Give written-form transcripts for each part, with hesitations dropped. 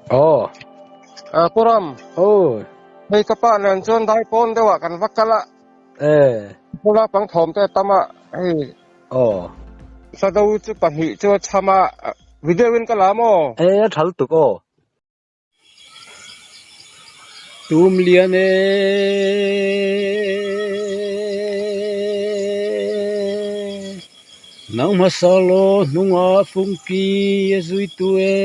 Aw. A Pu Ram. Aw. Hei ka pa nen chuan dai pawn deuh ah kan va kal a. E. Pula pang thawm te tam a hei. Aw. Sado chu pahnih chu a chham a video in ka la maw? E a tha lutuk aw. Tum lian e. Nang hmasa law hnungah fungki a zuitu e.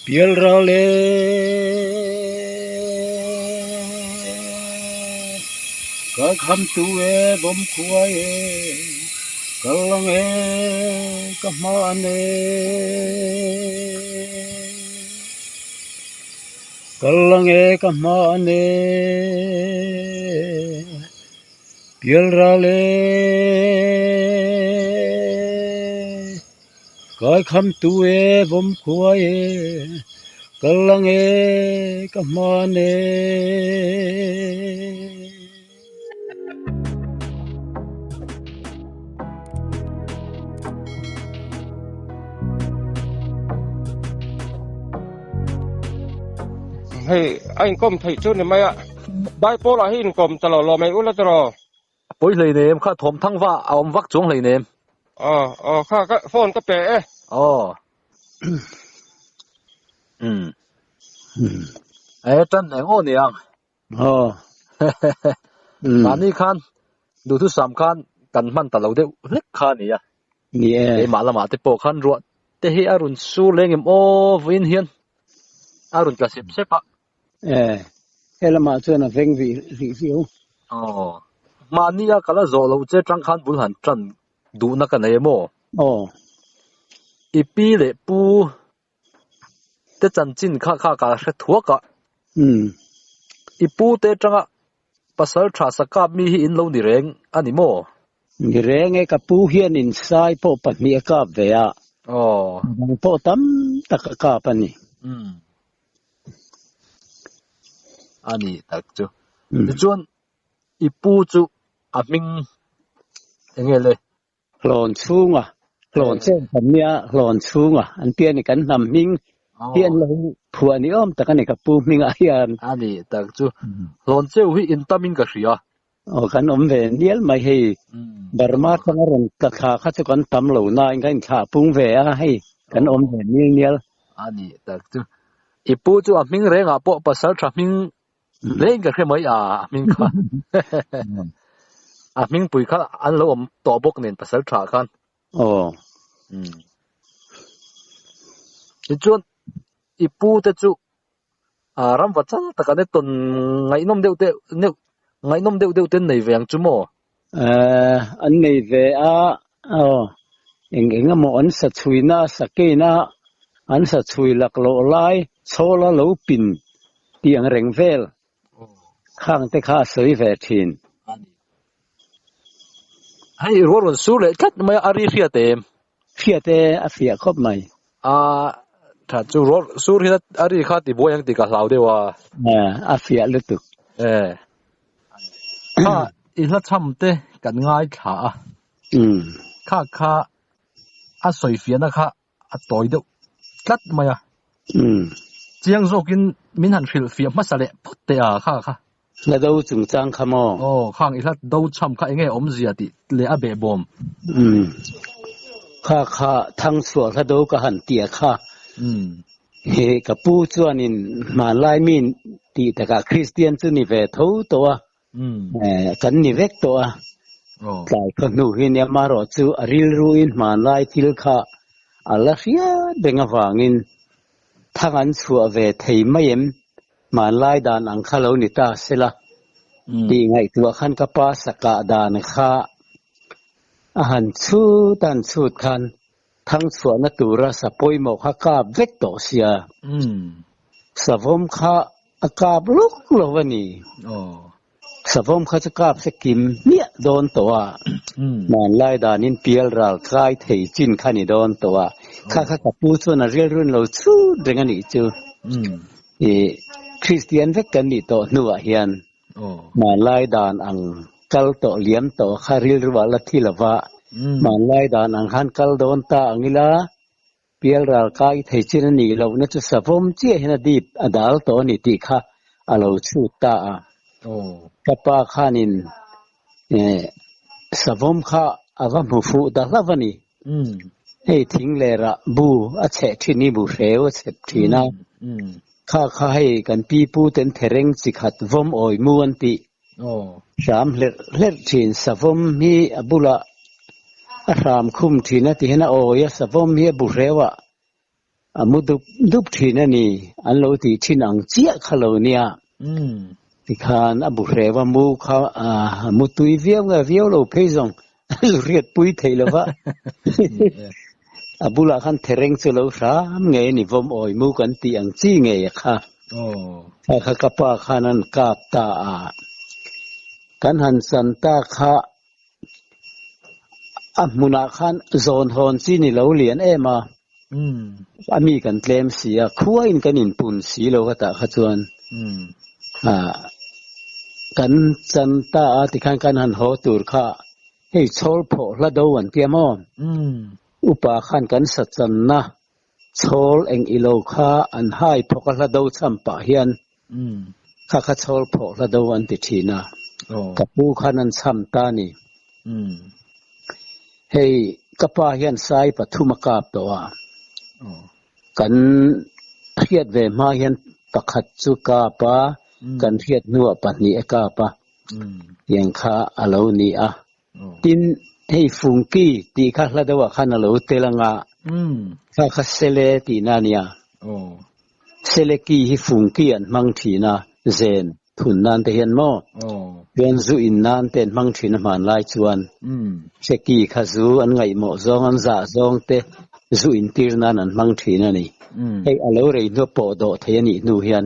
Pialral e. Ka khamtu e bawm khuai e. Kal lang e ka hman e. Kal lang e ka hman e. Pialral e. Kai kham tu e vawm khuai e kal lang e ka hman e. Hei a inkawm theih chu ni mai a, Daipawl ah hi inkawm ta lo lo mai ula tiraw. Pawi hleinem kha thawm thang va a awm vak chuang hleinem. Aw aw kha ka phone ka pe e. Aw. Um. E tan eng aw niang. Aw. Mahni khan duhthusam khan kan hman ta lo deuh hlek kha a nia. Ni e. Keimah lamah te pawh khan ruah te hi a rawn sur leng em aw vawiin hian a rawn tla sep sep a. E, he lamah chuan a veng rih rih viau. Aw, mahnia ka la zawh loh che tang khan bul han tan duhna ka nei em aw? Aw. I pi leh pu te chanchin kha kha ka hre thuak a. Umm. I pu te tanga pasal tha sakap mi hi in lo ni reng a ni maw? Ni reng e, ka pu hian in sai pawh pahnih a kap ve a. Aw. Dang pawh tam tak a kap a ni. Umm. A ni tak chu. Tichuan i pu chu a hming eng nge le? Hlawn chhunga, hlawn chen kan nia, hlawn chhunga an tia ni kan hnam hming hi an lo phuah ni awm tak a ni ka pu hmingah hian. A ni tak chu. Hlawn cheu hi in tamin ka hria. Aw kan awm ve nial mai hei. Burma tanga rawn tla thla kha chu kan tam lo nain kan inthlah pung ve a hei kan awm ve nial nial. A ni tak chu. I pu chu a hming rengah pawh pasal tha hming reng ka hre mai a a hming kha. A hming pui kha an lo awm tawh bawk nen pasal tha khan. Aw. Tichuan i pu te chu Ah ram va chal tak an e tawn ngaihnawm deuh te neuh ngaihnawm deuh deuh te an nei ve ang chu maw? Eh an nei ve a aw eng eng emaw an sa chhuina sa keina an sa chhui lak loh lai chhawla lo pin tih ang reng vel khang te kha a sawi ve thin. Hei rual rawn sur leh tlat mai a a ri hriat em? Hriat e a fiah khawp mai. A tha chu rual sur hian a ri kha ti buai ang tih ka hlau deuh a. A fiah lutuk. E. Kha i hla chham te kan ngaithla a. Kha kha a sawi fiahna kha a tawi deuh tlat mai a. Chiang zawkin min han hrilh fiah hmasa leh phawt teh a kha kha. Hla do chungchang kha maw? Aw, khang i hla do chham kha enge awmzia tih leh a behbawm. Umm. Kha kha Thangchhuah hla do ka han tia kha. Umm. He ka pu chuanin hmanlai mi tih takah Kristian chu ni ve tho tawh a. Umm. Kan ni vek tawh a. Aw. Tlai khaw hnu hi nia marawh chu a rilruin hmanlai thil kha a la hriat reng avangin thang an chhuah ve thei mai em? Hmanlai dan ang kha lo ni ta sela tih ngaihtuah khan ka pa sakah dan kha a han chhut a han chhut khan thang chhuahna tura sa pawimawh kha kap vek tawh sia. Savawm kha a kap lawk lo a ni. Savawm kha chu kap se kim hmiah dawn tawh a, hmanlai danin pial ral kai thei chin kha ni dawn tawh a, kha kha ka pu chuan a rilrun lo chhut reng a nih chu. I Kristian vek kan nih tawh hnuah hian hmanlai dan ang kal tawh liam tawh kha rilruah la thi lova. Hmanlai dan ang khan kal dawn ta ang ila, Pial ral kai thei chin a nih lohna chu savawm chiah hian a dip a dal tawh a ni tih kha a lo chhut ta a. Ka pa khanin savawm kha a va hmu fuh ta hlauh a ni. Hei thing lerah bu a chheh thin hi bu hreu a chhep thin a. Kha kha hei kan pi pu ten thereng chi khat vawm awi mu an tih hram hlerh hlerh thin. Savawm hi a bulah a hram khum thin a ti hian a awi a, savawm hi a bu hreuah a mu dup dup thin a ni an lo tih thin ang chiah kha lo nia. Tikhan a bu hreu a mu kha a mu tui viau nge viau lo phei zawng a zu hriat pui theih lo va. A bulah khan thereng chu lo hram ngei a ni vawm awi mu kan tih ang chi ngei a kha. Kha kha ka pa khan an kap ta a. Kan han chan ta kha a hmunah khan zawn hawn chi ni lo lian em a. A mi kan tlem si a, khuain kan inpun si lo ka tah kha chuan kan chan ta a tikhan kan han haw tur kha hei chhawl phawh hla do an tia maw? Upa khan kan sa channa chhawl eng ilo kha an hai phawk a hla do cham pah hian kha kha chhawl phawh hla do an ti thin a, ka pu khan an cham ta a ni. Hei ka pa hian sai pathum a kap tawh a, kan hriat ve hma hian pakhat chu kap a, kan hriat hnuah pahnih a kap a, tiang kha a lo ni a. Tin, hei Fungki tih kha hla deuhah khan a lo tel ang a, kha kha Sele tihna a nia. Sele ki hi Fungki an hmang thin a, zen thun nan te hian maw? Chuan zu in nan te an hmang thin a hmanlai chuan. Se ki kha zu an ngaihmawh zawng, an zah zawng te zu in tir nan an hmang thin a ni. Hei a lo rei hnu pawh dawh thei a nih hnu hian.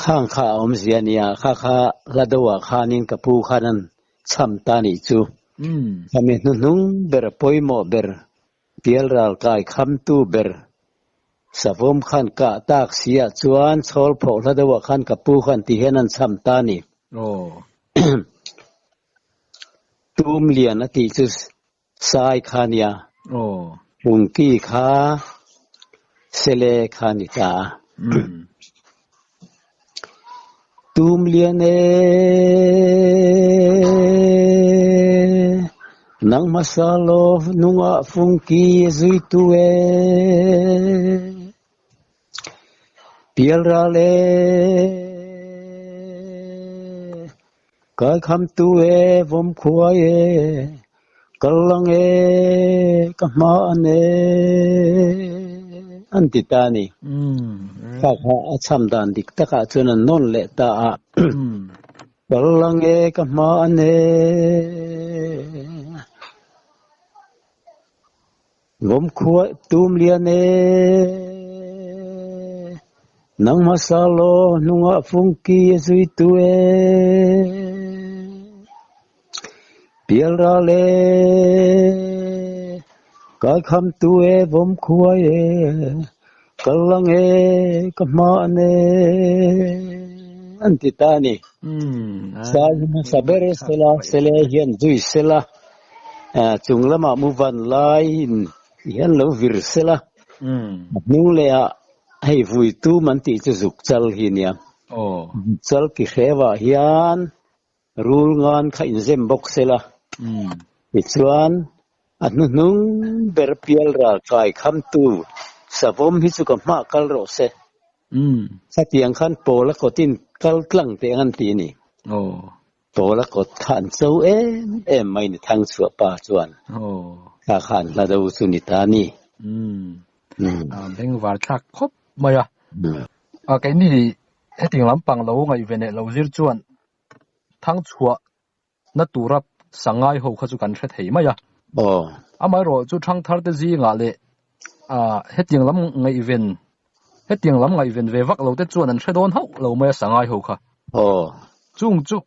Khang kha a awmzia a nia, kha kha hla deuhah khanin ka pu khan an chham ta nih chu. Khami hnuhnung ber pawimawh ber, pialral kai khamtu ber Savawm khan kah tak si ah chuan chhawl phawh hla deuhah khan ka pu khan ti hian an chham ta ni. Tum lian a tih chu Sai kha nia. Pungki kha Sele kha ni ta a. Tum lian e, nang hmasa law nungah Fungki a zuitu e. Pialral e, kai khamtu e, vawm khuai e, kal lang e, ka hma an e, an ti ta a ni. Kha kha a cham dan dik takah chuan an nawn leh ta a. Kal lang e, ka hma an e. Vawmkhua tum lian e, nang hmasa law hnungah fungki a zuitu e. Pialral e, kai khamtu e, vawmkhua e, kal lang e, ka hma an e, an ti ta a ni. Sai hmasa ber sela, sele hian zui sela. Chung lamah mu van laiin hian lo vir sela, a hnung lehah hei vui tum an tih chu zuk chal hi nia. Zuk chal ki hrevah hian rul ngan kha inzem bawk sela, tichuan a hnuhnung ber pial ral kai khamtu savawm hi chu ka hmah kal rawh se. Khatiang khan pawl a kawtin kal tlang teh ang an ti a ni. Pawl a kawt kha an cho em em mai ni Thangchhuah pa chuan kha kha an hla do chu ni ta ni. Bengvar thlak khawp mai a. Keini hetiang lampang lo ngaihven leh lo zir chuan Thangchhuah na tura sangai ho kha chu kan hre thei mai a. Amaherawh chu thangthar te zingah leh hetiang lam ngaihven Hetiang lam ngaihven ve vak lo te chuan an hre dawn hauh lo mai a sangai ho kha. Aw. Chung chu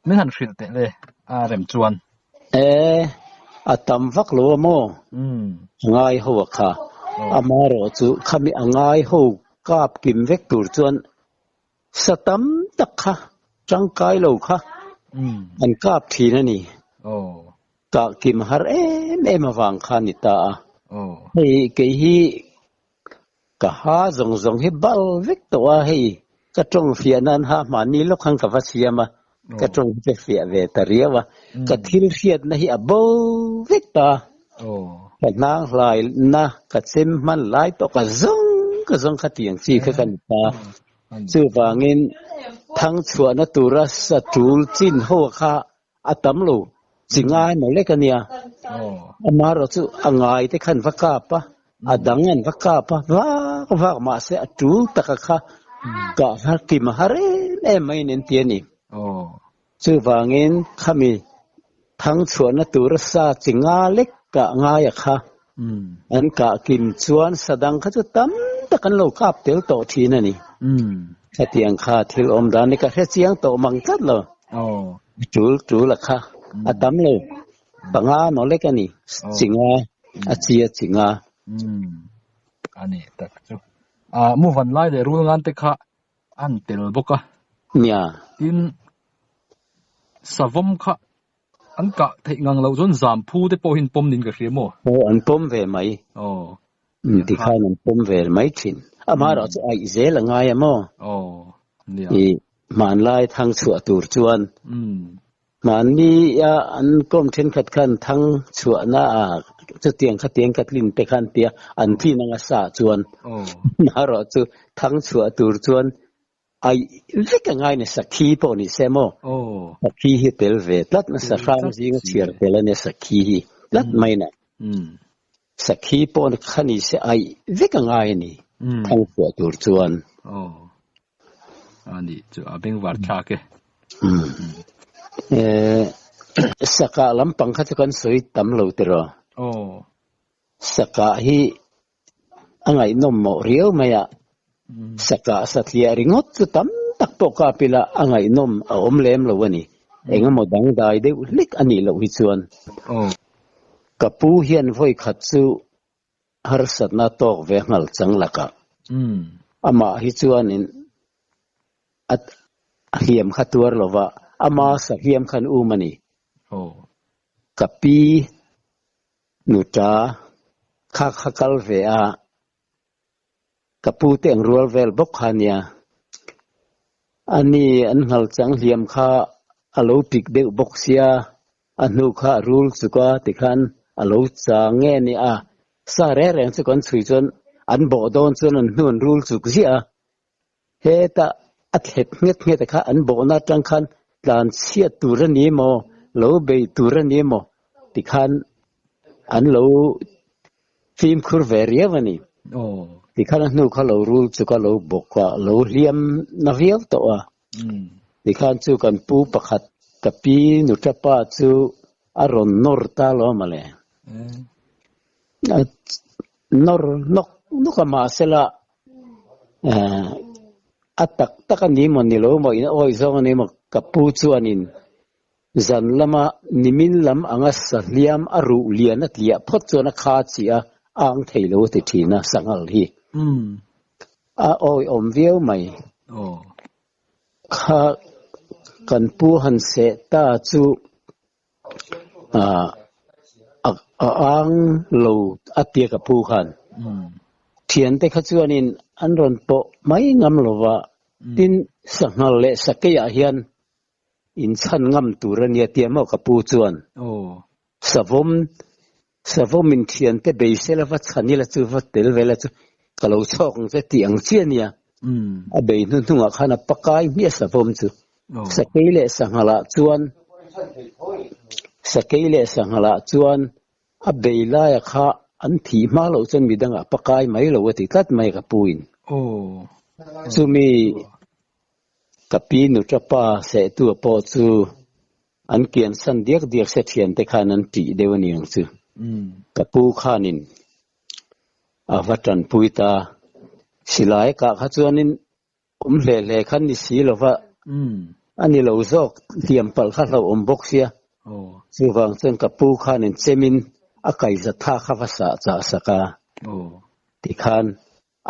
min han hrilh teh le a rem chuan. E, a tam vak lo a maw? A ngai ho a kha. Amaherawh chu khami a ngai ho kap kim vek tur chuan sa tam tak kha tangkai lo kha an kap thin a ni. Kah kim har em em avang kha a ni ta a. Hei kei hi ka ha zawng zawng hi bal vek tawh a, hei ka tawng fiah nan ha hmanni lawk khan ka va siam a, ka tawng hi ka fiah ve ta riau a, ka thil hriatna hi a bo vek ta. Ka hnang hlaina ka chem hman lai pawh ka zawng ka zawng kha tiang chi kha ka ni ta. Chuvangin thangchhuahna tura sa tul chin ho kha A tam lo, chi ngai maw lek a nia. Amaherawh chu a ngai te khan va kap a, a dang an va kap a, vak vak mahse a tul taka kha kah har kim a har em em mai in an ti a ni. Chuvangin khami thang chhuahna tura sa chi nga lek kah ngai a kha an kah kim chuan sa dang kha chu tam tak an lo kap tel tawh thin a ni. Khatiang kha thil awm dan hi ka hre chiang tawh mang tlat lo. Tul tul a kha a tam lo. Panga maw lek a ni. Chinga a chi a chinga. A ni tak chu. Mu van lai leh rul ngan te kha an tel bawk a. Nia. Tin savawm kha an kah theih ngang loh chuan zam phu te pawh hi an pawm niin ka hria maw? Aw an pawm ve mai. Aw. Tikhan an pawm ve mai thin. Amaherawh chu aih zel a ngai a maw? Aw. Nia. I hmanlai thang chhuah tur chuan hmanni a an kawm thenkhat khan thang chhuahna a chutiang khatiang ka tlin te khan tia an tlin anga sa chuan amaherawh chu thang chhuah tur chuan Ai vek a ngai ni sakhi pawh ni se maw? Sakhi hi tel ve tlat na sahrang zinga chhiar tel a nia sakhi hi tlat mai na. Sakhi pawh kha ni se ai vek a ngai a ni thang chhuah tur chuan. A nih chu a bengvar thlak e. Sakah lampang kha chu kan sawi tam lo tiraw? Sakah hi A ngaihnawm mawh riau mai a, sakah satliah ringawt chu tam tak pawh kap ila a ngaihnawm a awm lem lo a ni. Engemaw dangdai deuh hlek a nih loh hi chuan. Ka pu hian vawi khat chu harsatna tawk ve nghal chang lakah amah hi chuanin a hliam kha tuar lova ama sahliam khan um a ni. Ka pi Nuta, kha kha kal ve a, ka pu te ang rual vel bawk kha nia. Ani an nghal chang hliam kha a lo pik deuh bawk sia, a hnu kha a rul chuk a tikhan a lo chang nge ni a, sa reng reng chu kan chhui chuan an bawh dawn chuan an hnu an rul chuk ziah a, Heta a thlep nghet nghet kha an bawhna atang khan tlan chhiat tur a ni maw, lo bei tur a ni maw tikhan an lo fimkhur ve riau a ni. Tikhan a hnu kha lo rul chu ka lo bawk a, lo hliam na viau tawh a. Tikhan chu kan pu pakhat ka pi nuṭapa chu a rawn nawr ta lo mawle. Nawr nawk nawk a mahsela a tak tak a ni maw ni lo maw in awi zawng a ni maw ka pu chuanin zan lama nimin lam anga sahliam a ruh lian a tliah phawt chuan a kha chi a ang thei lo a ti thin a sanghal hi a awi awm viau mai kha kan pu han seh ta chu A ang lo a tia ka pu khan thiante kha chuanin an rawn pawh mai ngam lo va, tin sanghal leh sakeiah hian inchhan ngam tur a nia tia maw ka pu chuan savawm savawmin thiante bei sela va chhan ila chu va tel ve la chu ka lo chhawk ang che tih ang chiah a nia. A bei hnuhnungah khan a pakai hmiah savawm chu. Sakei leh sanghalah chuan Sakei leh sanghalah chuan a bei laia kha an thih hma loh chuan midangah pakai mai lo a ti tlat mai ka puin. Chumi ka pi nuṭapa sehtua pawh chu an kiansan diak diak se thiante khan an ṭih deuh a ni ang chu. Ka pu khanin a va ṭanpui ta. Silai kah kha chuanin Awm hle hle khan ni si lo va, a ni lo zawk, hliam palh kha hlauhawm bawk sia. Chuvang chuan ka pu khanin chemin a kaiza tha kha va sah chah sak a, tikhan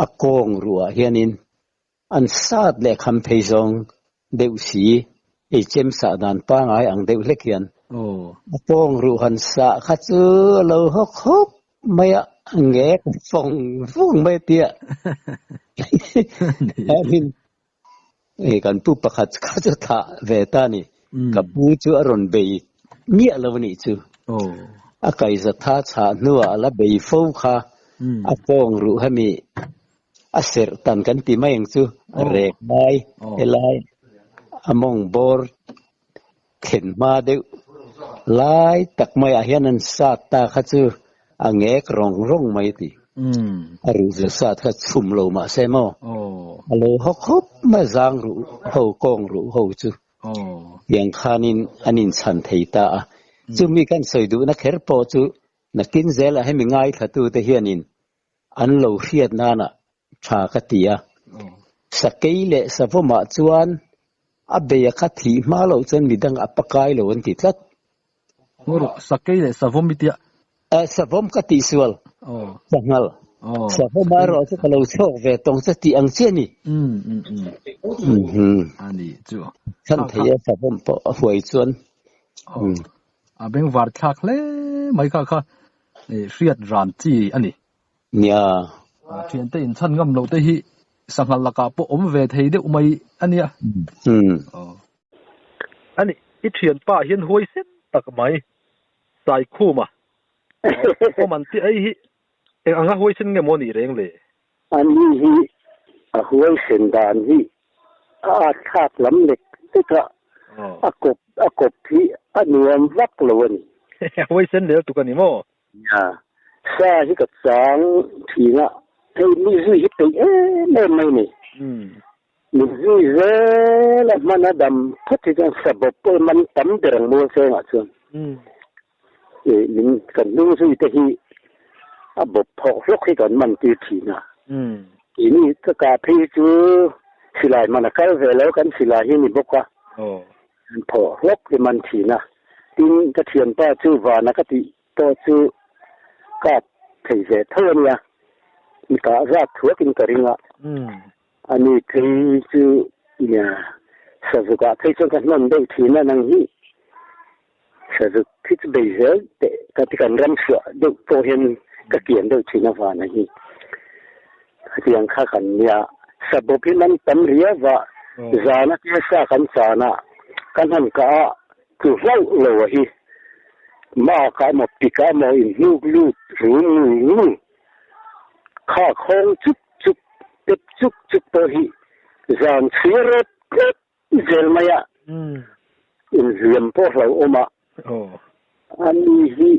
a kawng ruah hianin an sat leh kham phei zawng deuh si, ei chem sah dan pangai ang deuh hlek hian. A pawng ruh han sah kha chu a lo hawk hawk mai a, ngek vawng vawng mai a tia. Hianin hei kan pu pakhat kha chu thah ve ta a ni. Ka pu chu a rawn bei miah lo a nih chu. A kaihza tha chhah hnuah a la bei fo kha a pawng ruh hemi a serh tan kan ti mai ang chu a rek lai helai a mawng bawr thlen hma deuh lai tak maiah hian an sat ta kha chu a ngek rawng rawng mai a ti. A ruh zel sat kha chhum lo mah se maw a lo hawk hawp mai zang ruh ho kawng ruh ho chu tiang khanin an inchhan thei ta a. Chumi kan sawi duhna kher pawh chu nakin zelah hemi ngaithlatute hianin An lo hriat nana tha ka ti a. Sakei leh savawmah chuan a bei a kha thih hma loh chuan midang a pakai lo an ti tlat. Ngaw rawh, sakei leh savawm i tia. Savawm ka tih sual, sanghal. Savawm erawh chu ka lo chhuak ve tawng che tih ang chiah a ni. A ni chu. Chhan thei a savawm pawh a huai chuan. A bengvar thlak hle mai kha kha. Hriat ran chi a ni. Nia. Thiante inchhan ngam loh te hi sanghal lakah pawh awm ve thei deuh mai a nia. A ni, i thianpa hian huai sen tak mai Saikhuma awm an tih ai hi eng anga huai sen nge maw nih reng le? Ani hi a huai sen dan hi a at thlak lam lek lek a, a kawp a kawp hi a nuam vak lo a ni. A huai sen lel tuk a ni maw? Nia, sa hi ka chang thin a, hei mi zui hi peih em em mai ni. Mi zui zel a hman a dam phawt hi chuan sa bawp pawh man tam ber ang mual chengah chuan. Min kan hnung zui te hi a bawp phawk hlawk hi kan man tir thin a. Keini ka kah phei hi chu silai man a kal ve lo kan silai hi a ni bawk a. Kan phawk hlawk hi man thin a. Tin ka thianpa chu vana ka tih pawh chu kap thei ve tho a nia. Mi kah zat thuakin ka ring a. Ani phei chu nia sazukah phei chuan ka hnawn deuh thin a nang hi. Sazuk hi chu bei zel teh ka ti kan ram chhuah deuh pawh hian ka kian deuh thin avana hi hetiang kha kan nia sabawp hi man tam riau a zana tia sa kan chan a kan han kah a tlu hlauh lo a hi mak ah emaw pik ah emaw in hnuk lut rum ngul ngul kha khawng chuk chuk tep chuk chuk pawh hi zan chhuia rawt rawt Zel mai a, inhliam pawh hlauhawm a, a ni hi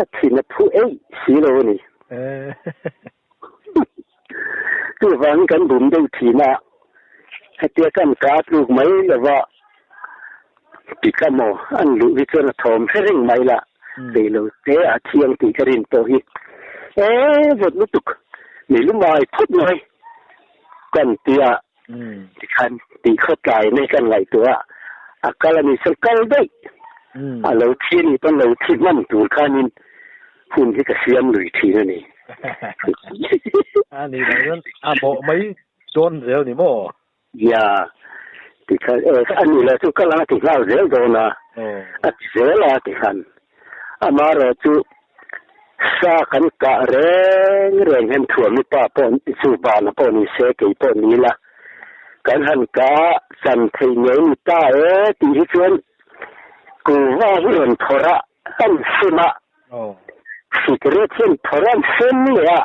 a thin a phu eih si lo a ni. Chuvangin kan bum deuh thin a, hetia kan ka tluk mai lova pik a maw an luh hi chuan a thawm hre reng mai la, rei lo te a thiang tih ka rin pawh hi e vawt lutuk, mi lumai phawt mai kan tia. Tikhan tih khawtlai mai kan ngaihtuah a, a kal a nih chuan kal daih. A lo thi a nih pawn lo thi hman tur khanin hun hi ka siam lui thin a ni. A nih loh chuan a bawh mai dawn zel ni maw? Nia, tikhan a nih loh chu kal ang a ti nghal zel dawn a, a ti zel a tikhan. Amaherawh chu sa kan kah reng reng hian thuami pa pawh chu vana pawh ni se kei pawh ni ila kan han kah chan theih ngei ni ta e tih hi chuan kuva hi rawn thawrh a an sem a, cigarette hian thawrh a an sem leh a,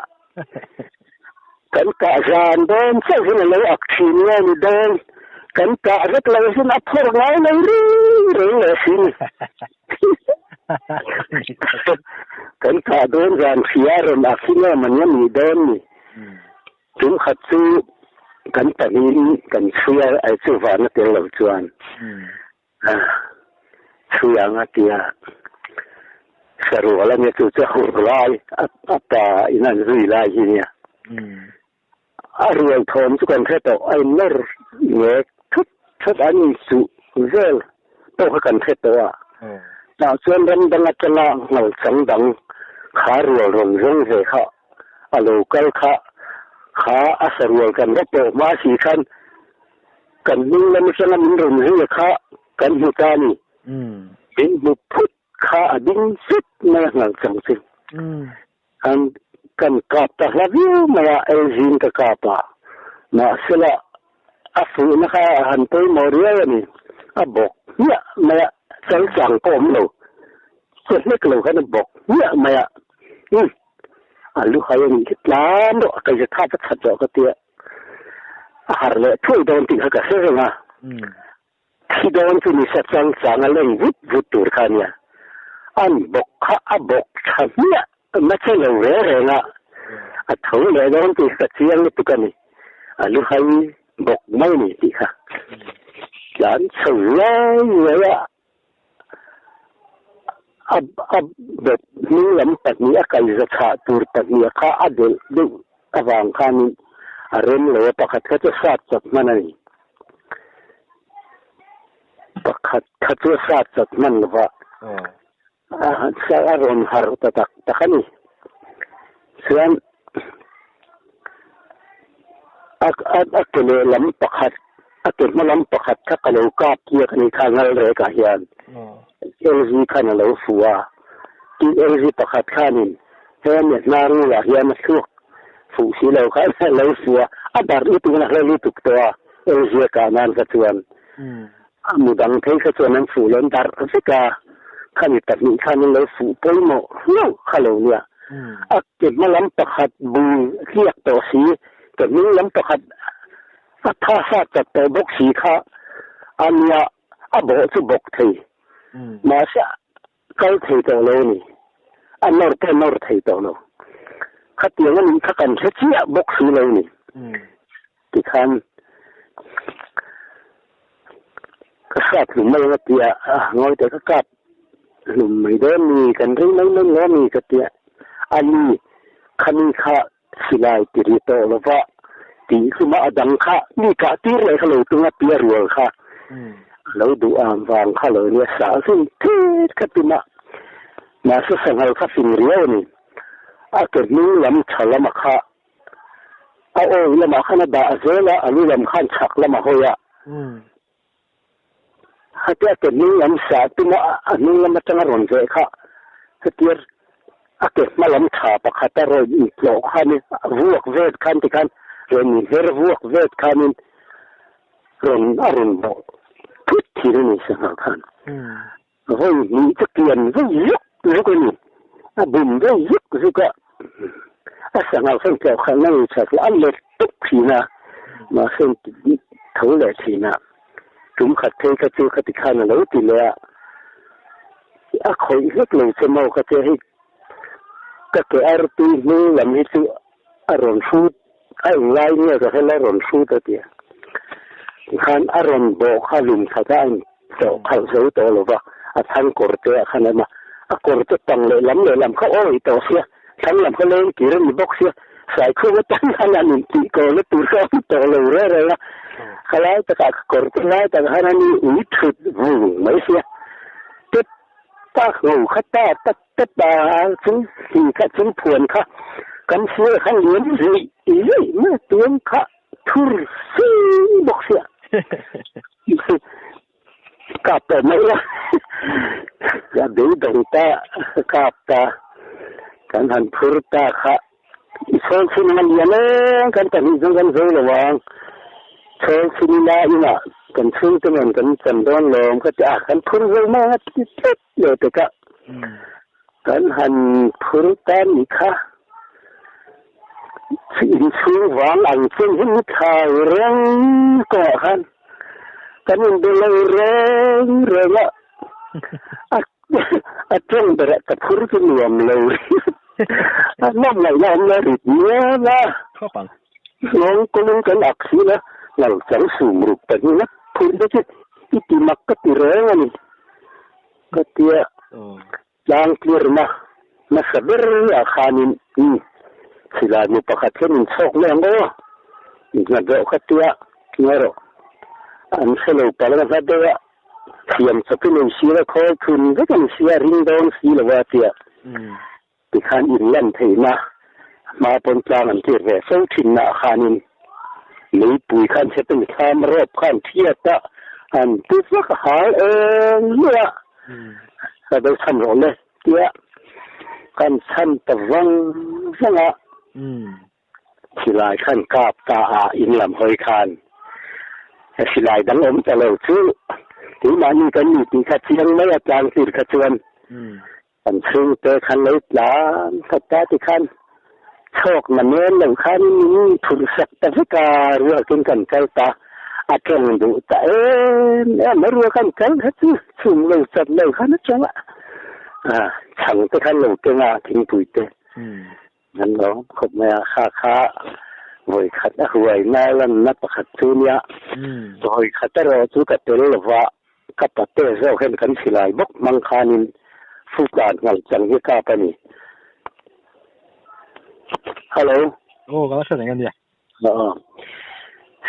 kan kah zan dawn chauh hian a lo ak thin nge ni dawn, kan kah vek lo hian a phawrh ngai lo reng reng leh si ni. Kan kah dawn zan hria rawn ak hi nge mawni a nih dawn ni. Tum khat chu kan pahnihin kan chhui a, ai chu van a tel lo chuan chhui ang a tia. Sarual a nia chu chu a hur lai a pa in an zui lai hi nia. A rual thawm chu kan hre tawh, a innawr ngek thut thut an inchuh vel pawh kha kan hre tawh a. Tah chuan ram dang atanga nghal chang dang kha rual rawn zawng ve kha a lo kal kha, kha a sa rual kan va pawh hma si khan kan hnung lam atanga min rawn zui kha kan hmu ta a ni. Min hmu phut kha a ding zet mai a nghal chang chu. An kan kap ta hla viau mai a, Elzin ka kap a, mahsela a fuhna kha a han pawimawh riau a ni. A bawk hmiah mai a, chal chang pawh awm lo, che hlek lo khan a bawk hmiah mai a. Umm, a lu hai a nih khi tlan rawh, ka ze thap a chhat rawh ka tia. A harh leh thuai dawn tih kha ka hre reng a. Thi dawn chu nisa chang chang a leng vut vut tur kha a nia. An bawk kha a bawk tha hmiah na che lo reng reng a, a tho leh dawn tih ka chiang lutuk a ni. A lu hai bawk mai a ni tih kha tlan chho ruai ruai a, a a bawp hnung lam pahnih a kaihza chhah tur pahnih kha a delh deuh avang khanin a rem lo a, pakhat kha chu a sat chak hman a ni. Pakhat kha chu a sat chak hman lo va, a rawn harh ta tak tak a ni. Chuan a a ke lehlam pakhat a ke hma lam pakhat kha ka lo kap kiak a ni kha ngal rekah hian LG khan a lo fuh a, tin LG pakhat khanin he mi hnar ngulah hian a thluak fuh si lo khan a lo fuh a, a darh lutuk in a hla lutuk tawh a LG a kah nan kha chuan a mu dang phei kha chuan an fuh lo an darh vek a, khami pahnih khan an lo fuh pawimawh hlauh kha lo nia. A ke hma lam pakhat bul hliak tawh si, ke hnung lam pakhat a tha sat chat tawh bawk si kha a nia, a bawh chu bawk thei. Mahse kal thei tawh lo a ni, a nawr pawh a nawr thei tawh lo. Khatiang a nih kha kan hre chiah bawk si lo a ni. Tikhan ka hriat hlum mai ang a ti a, ngawi teh ka kap hlum mai dawn mi, kan ring mai mai lo mi ka ti a, a ni khami kha silai ti ri tawh lo va tih hlum a, a dang kha mi kah tir leh kha lo tung a tia rual kha a lo duh am vang kha lo nia sah zui thet kha tum a, mahse sanghal kha fing riau a ni, a ke hnung lam tha lama kha A awi lamah khan a dah zel a, a lu lam khan chhak lam a hawi a. Hetia ke hnung lam sah tum a, a hnung lam atanga rawn veh kha hetia a ke hma lam tha pakhat a rawn intlawh khanin vuak vet khan tikhan rawn inher vuak vet khanin rawn a rawn bawh thut thin a ni sangha khan. Vawi hnih chu kian vei zuk zuk a ni. A bum vei zuk zuk a, a sangha khan tlawh khalh na nei chak lo, a let tuk thin a, mahse tho leh thin a. Tum khat phei kha chu khati khan a lo ti leh a, a khawih hlek lo che maw ka tia hei ka ke artui hnung lam hi chu a rawn hrut a englai nge ka hre la rawn hrut a tia. Tikhan a rawn bawh kha lum khat a, Hlawh khalh zo tawh lo va, a thlang kawr te ah khan a awm a, a kawr te pang leh lam leh lam kha awi tawh sia, thlang lam kha leng kir a ni bawk sia, Saikhum atan khan an intih kawrna tur kha a awm tawh lo reng reng a, khalai takah ka kawr te lai takah khan a ni ui thut vung mai sia, tep ta ngho kha ta ta tep a chung hli kha chung phuan kha kan sirah khan lian zeih zeih mai a tuam kha thur sing bawk sia. Kap tawh mai la, a beidawng ta, kap ta, kan han phur ta kha, i chhawl chhin ang a lian eng kan pahnih zawng kan zo lo ang, chhawl chhin ila inah kan chhungte nen kan chan dawn lawm ka ti a, kan phur zo mai ang a ti tlat leh pek a, kan han phur ta nih kha. Inchhung vang ang chen hi ni thlai reng kawngah khan kan inbe lo reng reng a, a tawng berah ka phur chu nuam lo a nawm ngaihna awm lo rit miau a, nghawng kawlin kan ak sin a, ngal chang sum ruk pahnih na phur te chu i ti mak ka ti reng a ni ka tia. Tlang tlirna nasa ber ah khanin i silai mi pakhat hian in chhawk mai ang aw, i hna deuh kha tia nge rawh. An hre lo palh a hla deuh a, thiam chawpin in sir a khawl thun vek an sia ring dawn si lo a tia tikhan in lan theihna hma pawn tlang an tir ve fo thinna ah khanin meipui khan chhe pawhin thlam rawp khan thiat a. An ti vak a hal eng mai a, ka do chhan rawh le tia kan chhan ta vang vang a. Silai khan kap ta a in lam hawi khan silai dang awm ta lo chu keimahni kan ni tih kha chiang mai a tlang tir kha chuan Kan chhungte khan lo tlan khat ta ti khan chhawk na men lo khan min phurh sak ta vek a, ruakin kan kal ta, a tawng duh ta em em a, rua kan kal kha chu chhung lo chat lo khan a tawng a, chhang te khan lo keng a thingpui te an lo khawp mai a, kha kha vawi khat a huai na lanna pakhat chu nia, vawi khat erawh chu ka tel lova. Ka pate zawk hian kan silai bawk hmang khanin futlan nghal chang hi kap a ni. Hello. Aw, ka la hre reng a nia. Aw.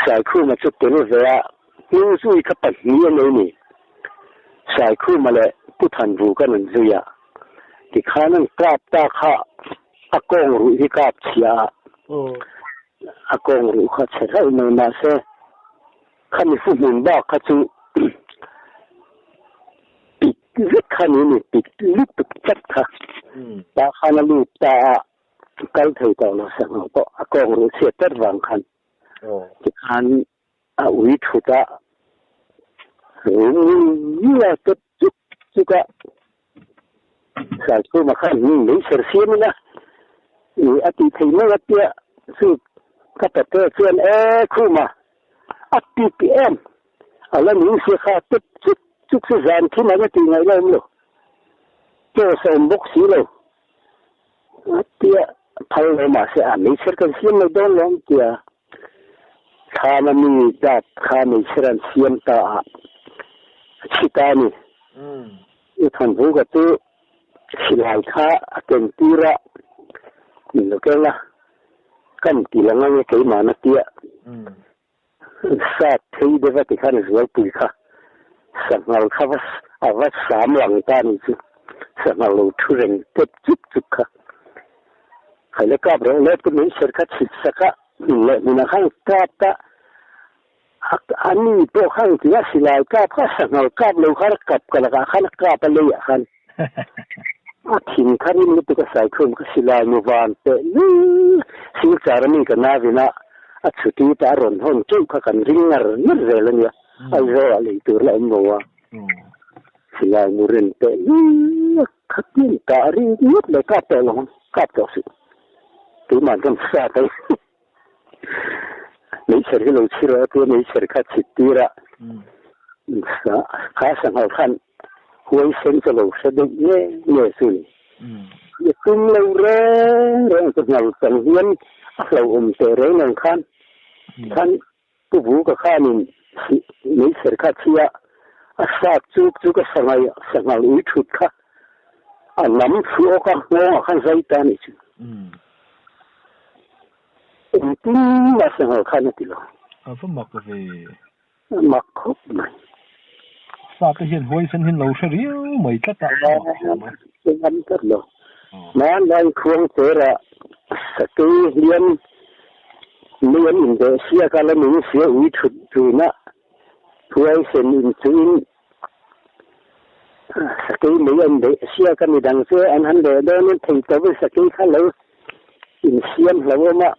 Saikhuma chu tel ve a, hnung zui kha pahnih a nei ni. Saikhuma leh Pu Thanvu kan rawn zui a, tikhan an kap ta kha a kawng ruih hi kap chhia a, a kawng ruh kha chhe hlauh mai mahse, Khami fu hmun bak kha chu pik vek kha ni ni, pik lutuk tlat kha. Tah khan a lut ta a, kal thei tawh lo sanghal pawh a kawng ruh chhiat tlat vang khan. Tikhan a ui thut a, rum ngul a tep chuk chuk a, Saikhuma khan hming mai ser siam ila a tih theih mai a tia chu ka pate chuan e Khuma a ti pi em a la ning sia kha tep chuk chuk chu zan thim ang a tih ngaih la awm lo chaw sa awm bawk si lo a tia phal lo mahse a meichher kan siam mai dawn lo ang tia Thlam a mi dat kha meichher an siam ta a, a thi ta a ni. I Thanvuka chu silai kha a ken tir a, min lo keng a, kan ti lang ange keimahna tia sat thei deuh a ti khan zualpui kha sanghal kha va a va sam lang ta a ni chu, sanghal lo thu reng tep chuk chuk kha. Khaile kap rawh le pu meichher kha chhit sak a, hmun leh hmunah khan kap ta a ni pawh khan tia silai kap kha sanghal kap lo khan a kap ka lakah khan a kap a leiah khan a thin kha rim lutuk a saikhum kha silai mu van teh lul silchar a mi ka navin a a chhuti ta a rawn hawn teuh kha kan ring ngar ngar zel a nia Aizawl ah lei tur la awm lo a silai mu rin teh lul a Khatin kah ri ngawt leh kap tawh lo ang, kap tawh suh. Keimah kan sa ta i meichher hi lo chhi rawh a tia meichher kha chhit tir a, kha sanghal khan huai sen chu lo hre deuh nge nge chu ni. I tum lo reng reng chu nghal chang hian a hlauhawm teh reng ang khan khan Pu Vuka khanin meichher kha chhi a, a sat chuk chuk a sangai sanghal ui thut kha a nam chhuak a, nghawngah khan zai ta a nih chu. Engtin mah sanghal khan a ti lo. A va mak ve. A mak khawp mai. Sa te hian huaisen hin lo hre riau mai tlat a, a mak khawp mai. A ngam tlat lo. Hmanlai khuangchera sakei hliam Mei an inbeh siak a la nung sia ui thut tuna huaisen inchuhin sakei mei an beh siak a midang chu an han leh dawnin thei tawhin sakei kha lo insiam hlauhawm a,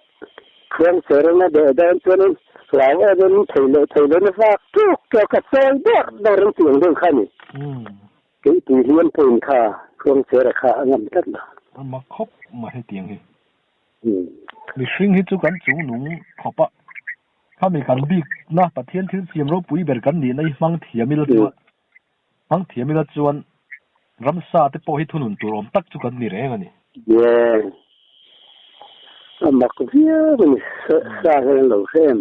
khuangchereng a beh dawn chuanin hlau em em thei leh thei lohna vak ṭawk ṭawk a chawi dawr dawr an tih ang deuh kha a ni. Keipui hliam pawhin kha khuangchera kha a ngam tlat lo. A mak khawp mai hetiang hi. Mihring hi chu kan chung nung khawp a, khami kan bikna Pathian thil siam ropui ber kan nihna hi hmang thiam ila chuan hmang thiam ila chuan ramsa te pawh hi thunun tur awm tak chu kan ni reng a ni. Ye, a mak viau a ni, sa hian an lo hre em?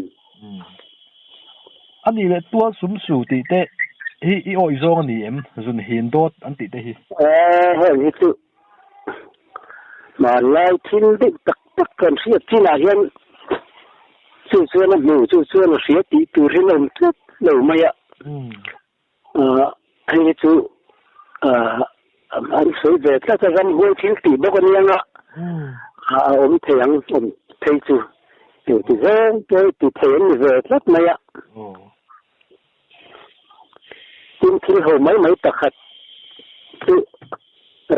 A nih leh tual sum su tih te hi i awih zawng a ni em? Zun hin dawt an tih te hi. Heng hi chu Hmanlai thil deuh tak tak kan hriat chinah hian chu chuan a hmu, chu chuan a hria tih tur hi a awm tlat lo mai a. Hei hi chu an sawi ve tlat a, ramhuai thil tih bawk a nia nga a awm thei ang, awm thei chu engti zawng pawh ti thei an ni ve tlat mai a. Tin thil ho mai mai pakhat chu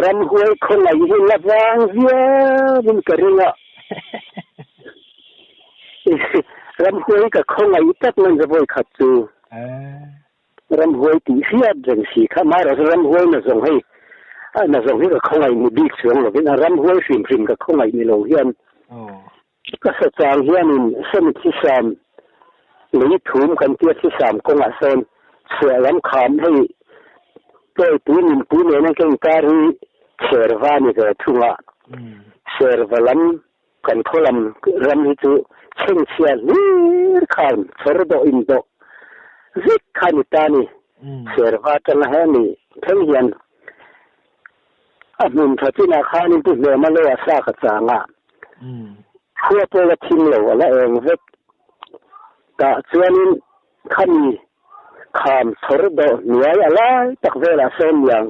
ramhuai khawngaih hi la vang viauin ka ring a. Ramhuai ka khawngaih tak nan za vawi khat chu. Ramhuai tih hriat reng si kha amaherawhchu ramhuai na zawng hei na zawng hi ka khawngaih ni bik chuang lovin a ramhuai hrim hrim ka khawngaih ni lo hian Ka sachang hianin sawmi thisam lei thum kan tia thisam kawngah sawn chhuah lam kham hei tawipui nunpui nena ka inkar hi Serva ni ve thung a, Serva lam kan khaw lam ram hi chu chhengchhia hlir khan chhawr dawh indawh vek kha ni ta ni. Serva atanga hemi thleng hian A hmun tha chinah khanin pu Hnema lo a sa ka chang a, khua pawh la thim lo, a la eng vek. Tah chuanin khami kham chhawr dawh hnuai a lai tak velah sawn niang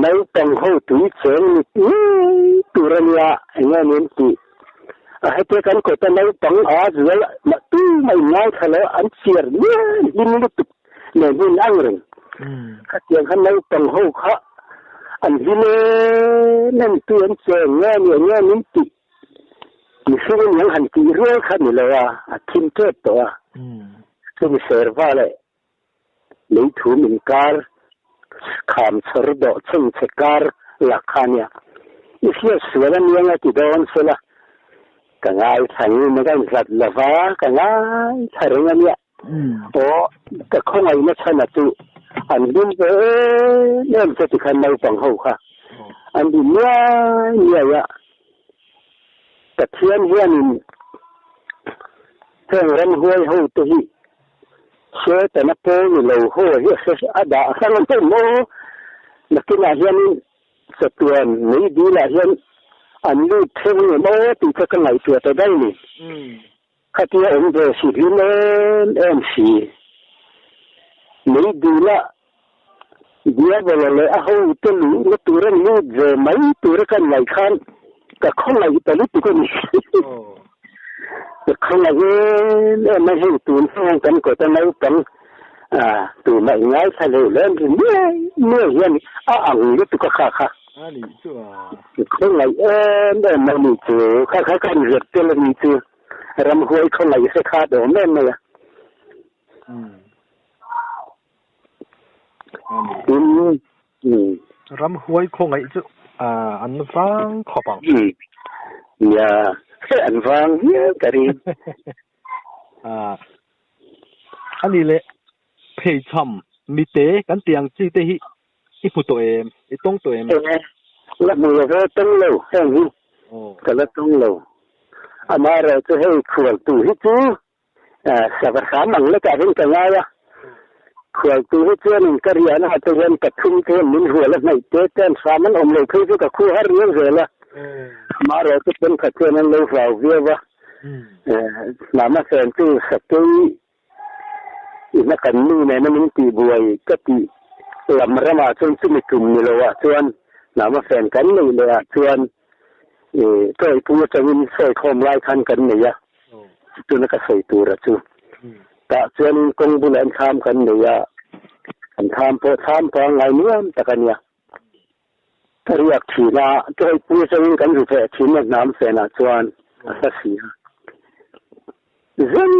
naupang ho tui cheng ni ngei tur a nia, eng nge nen tih a hete kan kawta naupang a zual mah tu mah in ngaithla lo an chiar mial hlim lutuk. Nen hun ang reng. Khatiang kha naupang ho kha an hlim em em tu an cheng nge ni nge min tih mihring in ang han tih rual kha ni lo a, a thim tep tawh a. Chumi serva leh lei thum inkar kham chhawr dawh chheng chhe kar lak kha ania. I hriat sual ania nge ti dawn sela ka ngaithla ngin a ka inhlat lova ka ngaithla reng ania. Aw, ka khawngaihna chhana chu an hlim ve em em che tikhan naupang ho kha an ri niai niai a. Pathian hianin heng ramhuai ho te hi Setana pawl ni lo ho hi a dah hrang a hmel maw? Nakinah hianin chatuan mei dilah hian an lut thleng nge maw tih kha ka ngaihtuah ta daih ni. Khatia awm ve si hlim em em si. Mei dila Diabolo leh a hote luhna tur a lut ve mai tura kan ngaih khan ka khawngaih ta lutuk a ni. Ka khawngaih em em a, hei tun hnuang kan kawta naupang tumah i ngaithla lo hle an ri nuai nuai hian a ang lutuk a kha kha. Ka khawngaih em em a ni chu, kha kha kan zep tel a ni chu. Ramhuai khawngaih hre khat awm em mai a. Tin, Ramhuai khawngaih chu an vang khawp ang. Nia, an vang viau ka ring. A nih leh pheichham mite kan tih ang chi te hi I hmu tawh em? I tawng tawh em? Eng e, la hmu lo ve tawng lo heng hi ka la tawng lo. Amaherawh chu hei khualtu hi chu sava hram ang lekah hian ka ngai a. Khualtu hi chuanin ka riahna ah te hian pathum te hian min hual a hnaih te te an hram an awm lo phei chu ka khu har riau zel a. Amaherawh chu thenkhat chuan an lo hlau viau va. Hnam a fen chu sakei Ina kan nu nena min tih buai ka tih lam ramah chuan chumi tum ni loah chuan hnama fen kan neih leh ah chuan tawipui atangin sawi khawm lai khan kan nei a, chutuna ka sawi tura chu tah chuanin kawng bulah hian thlam kan nei a, kan thlam pawh thlam pangngai nuam tak a nia. Ka riak thin a, tawipui atangin kan ri ve thin a hnam fenah chuan a hla si a. Zem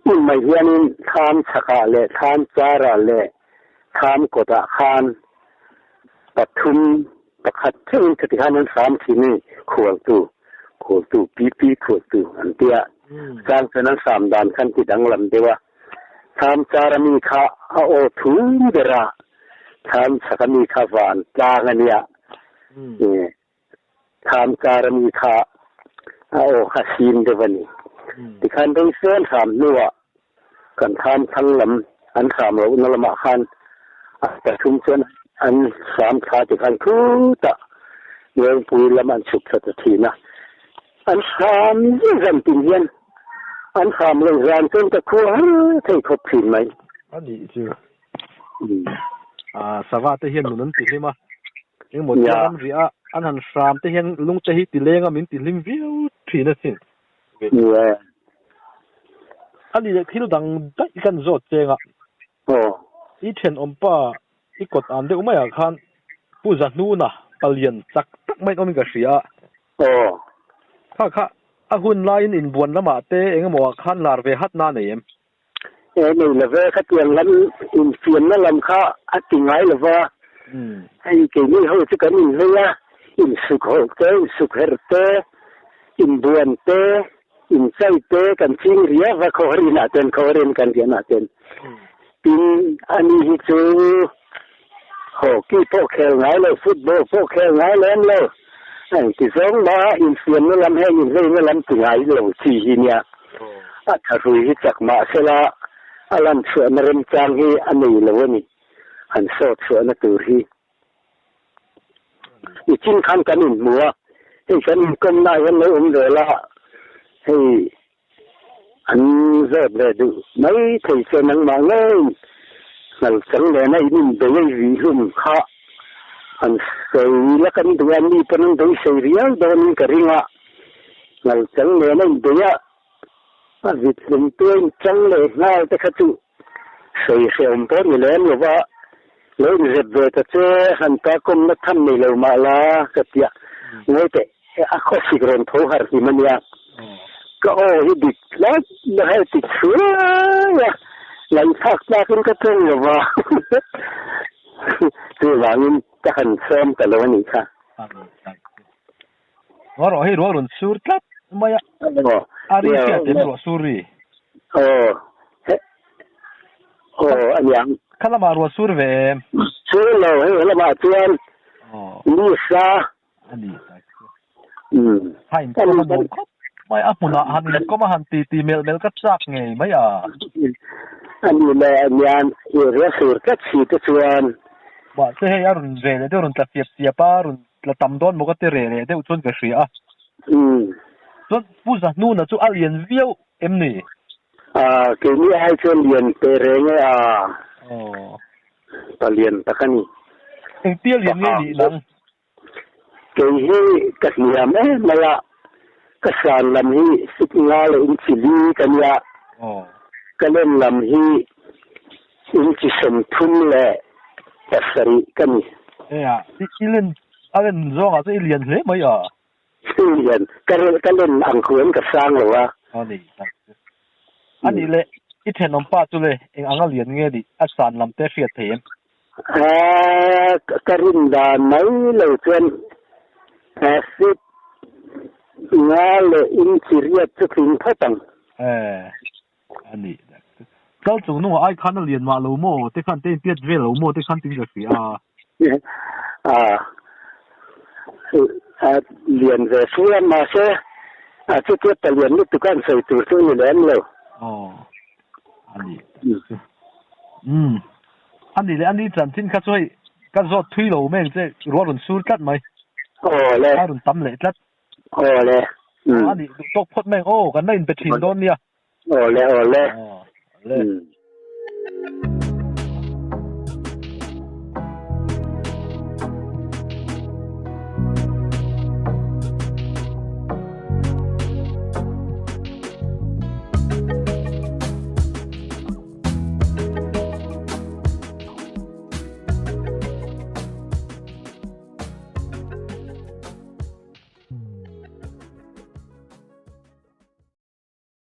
hmun mai hianin thlam chhakah leh thlam charah leh thlam kawtah khan pathum pakhat theuhin chuti khan an hram thin i khualtu, khualtu, pipi khualtu an ti a. Chang chuan an hram dan khan ti danglam deuh a. Thlam chara mi kha a aw thum ber a, thlam chhaka mi kha van tlang a nia. Thlam chara mi kha a aw kha sim deuh a ni. Tikhan rei sawn hram hnuah kan thlam thlang lam an hram lohna lamah khan a pathum chuan an hram thla tikhan khutah Ngengpui lam an chhuk thla ta thin a. An hram zan tin hian an hram lo zan chuan ka khua har thei khawp thin mai. A nih chu. Sava te hian nun an ti hlim a. Engmaw tia ram riah a an han hram te hian lung te hi ti leng a min ti hlim viau thin asin. A nih leh thil dang daih kan zawt cheng a. I thenawmpa i kawt an deuh maiah khan Pu Zahnuna palian chak tak maiin awmin ka hria a. Aw. Kha kha a hun laiin inbuan lamah te eng emaw ah khan lar ve hat na nei em? E nei love, khatiang lam infiamna lam kha a ti ngai lova, hei keini ho chu kan inhlei a, insuk hawk te, insuk herh te, inbuan te, inchai te kan ching riau va khawhar inah ten, khawhar in kan rianah ten. Tin, ani hi chu hockey pawh khel ngai lo, football pawh khel ngai lem lo, engti zawng mah infiamna lam heng inhleina lam ti ngai lo chi hi nia. A thahrui hi chak mah sela a lan chhuahna remchang hi a nei lo a ni, han sawt chhuahna tur hi. I chin khan kan inhmu a, hei kan inkawmna ah hian lo awm ve la, hei an zawt ve duh mai thei che nangmah ngei ngal chang lena in inbei ei vih hlum kha an sawi la kan duh a, mi pawn an beisei riau dawnin ka ring a, ngal chang lena inbei a a vit hlum tuain chang leh nghal te kha chu Sawi hrehawm pawh ni lem lo va, lo inzep ve ta che, han ta kawmna tham nei lo mah la ka ti a, ngawi teh, a khawsik rawn tho harh hlim a nia, ka aw hi dik tlat na hei ti chhuai a, ngaihthlak tlakin ka tawng lo va, chuvangin ka han sawm ta lo a nih kha. Ruah rawh hei ruah rawn sur tlat mai a. A ri hriat em ruah sur ri? Aw aw a niang. Kha lamah ruah sur ve em? Sur lo hei lamah chuan ni sa. A ni tak chu. Ha in kawm a nuam khawp mai a hmunah han in kawm a han ti ti melh melh ka chak ngei mai a. A ni le a nian i ruah sur tlat si te chuan. Mahse hei a rawn ve leh deuh rawn tla fiap fiap a rawn La tam dawn maw ka ti reh leh deuh chuan ka hria a. Chuan Pu Zahnuna chu a lian viau em ni? A, keini ai chuan lian teh reng e a. Aw. Pa lian tak a ni. Engtia lian nge nih nang? Kei hi ka hniam em mai a, ka san lam hi fit nga leh inchi li ka nia. Aw. Ka len lam hi Inchi 30 leh 7 ka ni. Ea, i len, a len zawngah chuan i lian hle mai a. I lian, ka ka len ang khuan ka sang lo a. A ni tak chu. A nih leh, i thenawm pa chu le, eng anga lian nge nih, a san lam te hriat thei em? Aa, ka rin dan mai lo chuan fit nga leh inchi riat chu tling phawt ang. Ee. A ni. Kal chung nungah ai khan a lian mah lo maw te khan te inpiat vel lo maw te khan tin ka hria a. A a lian ve sia mahse a chutia palian lutuk a an sawi tur chu a ni lem lo. Aw a ni. Umm a ni leh a ni chanchin kha chu hei ka zawt thui lo mai ang che ruah rawn sur tlat mai. Aw le. A rawn tam leh tlat. Aw le. A ni duh tawk phawt mai ang aw kan la inpe thin dawn nia. Awle awle. Awle.